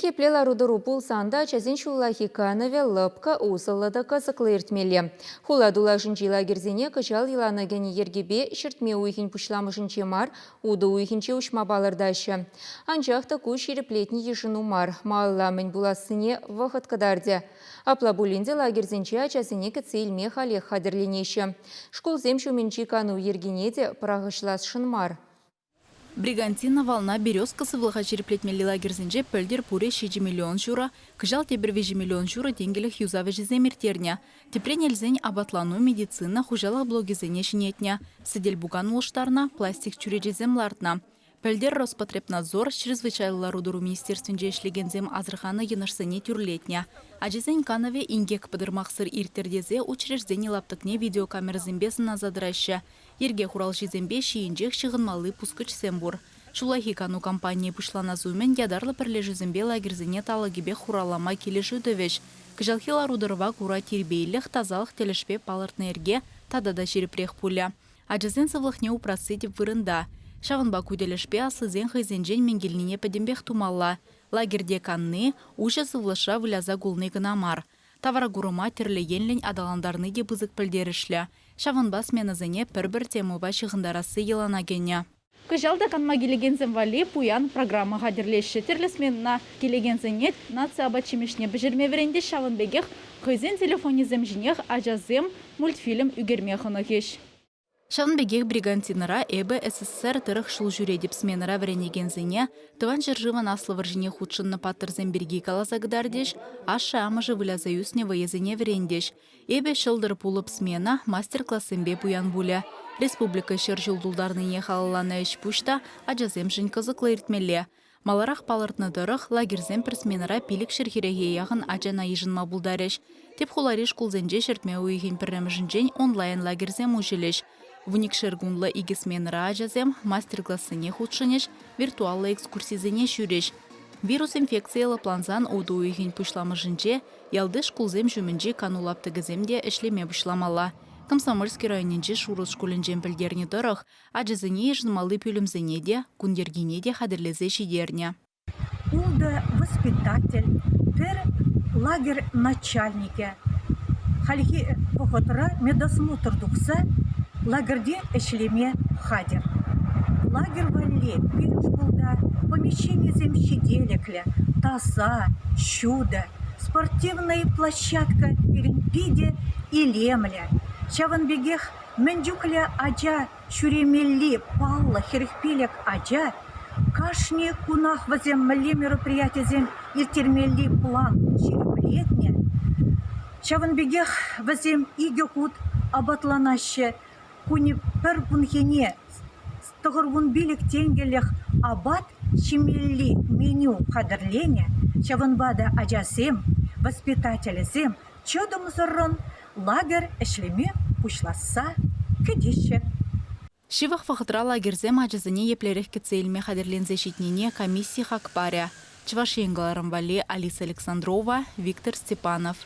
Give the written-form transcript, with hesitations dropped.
Епле лару-тӑру пулсан та ачасен ҫуллахи канӑвӗ лӑпкӑ, усӑллӑ та кӑсӑклӑ иртмелле. Хула тулашӗнчи лагерьсене кӑҫал йӑлана кӗнӗ йӗркепе ҫӗртме уйӑхӗн пуҫламӑшӗнче мар, утӑ уйӑхӗнче уҫма палӑртаҫҫӗ. Анчах та ку ҫирӗплетнӗ йышӑну мар, малалла мӗн пулассине вӑхӑт кӑтартӗ. Апла пулин те лагерьсенче ачасене кӗтсе илме халех хатӗрленеҫҫӗ. Шкулсем ҫумӗнчи кану йӗркине те пӑрахӑҫласшӑн мар. Бригантина, Волна, Березка сывлӑха ҫирӗплетмелли лагерьсенче пӗлтӗр пурӗ 7 миллион ҫурӑ, кӑҫал тепӗр 3 миллион ҫурӑ тенкӗлӗх юсав ӗҫӗсем ирттернӗ. Тӗпрен илсен, апатлану, медицина, хуҫалӑх блокӗсене ҫӗнетнӗ, сӗтел-пукан улӑштарнӑ, пластик чӳречесем лартнӑ. Пӗлтӗр Роспотребнадзор, Чрезвычайлӑ лару-тӑру министерствинче ӗҫлекенсем асӑрханӑ йӑнӑшсене тӳрлетнӗ. Ачасен канӑвӗ инкек пӑтӑрмахсӑр ирттӗр тесе учреждени лаптӑкне видеокамерӑсемпе сӑнаса тӑраҫҫӗ. Йӗрке хуралҫисемпе ҫийӗнчех ҫыхӑнмалли пускӑчсем пур. Ҫуллахи кану кампанийӗ пуҫланас умӗн ятарлӑ пӗрлешӳсемпе лагерьсене талӑкӗпех хураллама килӗшӳ тӑвӗҫ. Кӑҫалхи лару-тӑрӑва кура тирпейлӗх, тасалӑх тӗлӗшпе палӑртнӑ йӗрке тата та ҫирӗпрех пулӗ. Ачасен сывлӑхне упрасси тӗп вырӑнта. Ҫавӑнпа ку тӗлӗшпе аслисен хӑйсенчен мӗн килнине пӗтӗмпех тумалла. Лагерьте канни, уҫӑ сывлӑшра выляса кулни кӑна мар. Тавракурӑма тӗрлӗ енлӗн аталантарни те пысӑк пӗлтерӗшлӗ. Ҫавӑнпа сменӑсене пӗр-пӗр темӑпа ҫыхӑнтарасси йӑлана кӗнӗ. Кӑҫал та канма килекенсем валли пуян программа хатӗрлеҫҫӗ. Тӗрлӗ сменӑна килекенсене наци апат-ҫимӗҫне пӗҫерме вӗрентӗҫ, ҫавӑн пекех хӑйсен телефонӗсем ҫинех ачасем мультфильм ӳкерме хӑнӑхӗҫ. Ҫавӑн пекех Бригантинӑра эпӗ СССР тӑрӑх ҫул ҫӳретӗп сменӑра вӗренекенсене Тӑван ҫӗршывӑн Аслӑ вӑрҫине хутшӑннӑ паттӑрсем пирки каласа кӑтартӗҫ, ашшӗ-амӑшӗ выляса ӳснӗ вӑйӑсене вӗрентӗҫ. Эпӗ Ҫӑлтӑр пулӑп смена мастер-классемпе пуян пулӗ. Республика 100 ҫул тултарнине халалланӑ ӗҫ-пуҫ та ачасемшӗн кӑсӑклӑ иртмелле. Маларах палӑртнӑ тӑрӑх, лагерьсем пӗр сменӑра 500 хӗрӗхе яхӑн ачана йышӑнма пултарӗҫ. Тӗп хулари шкулсенче ҫӗртме уйӑхӗн пӗрремӗшӗнчен онлайн-лагерьсем уҫӑлӗҫ. Вуникшер кунлӑ икӗ сменӑра ачасем мастер-классене хутшӑнӗҫ, виртуаллӑ экскурсисене ҫӳрӗҫ. Вирус инфекцийӗ лӑплансан утӑ уйӑхӗн пуҫламӑшӗнче ялти шкулсем ҫумӗнчи кану лаптӑкӗсем те ӗҫлеме пуҫламалла. Комсомольски районӗнчи Шурут шкулӗнчен пӗлтернӗ тӑрӑх, Ачасене йышӑнмалли пӳлӗмсене те, кун йӗркине те хатӗрлесе ҫитернӗ. Ултӑ воспитатель, пӗр лагерь начальникӗ хальхи вӑхӑтра медосмотр тухса лагерьте ӗҫлеме хатӗр. Лагерь валли пирӗн шкулта помещенисем ҫителӗклӗ, таса, ҫутӑ. Спортивнӑй площадка пирӗн питӗ илемлӗ. Ҫавӑн пекех Мӗн чухлӗ ача ҫӳремелли паллӑ 45 ача, кашни кунах вӗсем мӗнле мероприятисем ирттермелли план ҫирӗплетнӗ. Ҫавӑн пекех вӗсем икӗ хут апатланаҫҫӗ. Кунӗ пӗр кунхине 95 тенкӗлӗх апат ҫимелли меню хатӗрленӗ. Ҫавӑнпа та ачасем, воспитателӗсем чӑтӑмсӑррӑн лагерь ӗҫлеме пуҫласса кӗтеҫҫӗ. Ҫывӑх вӑхӑтра лагерьсем ачасене еплерех кӗтсе илме хатӗрленсе ҫитнине комисси хак парӗ. Чӑваш Ен кӑларӑм валли Алиса Александрова, Виктор Степанов.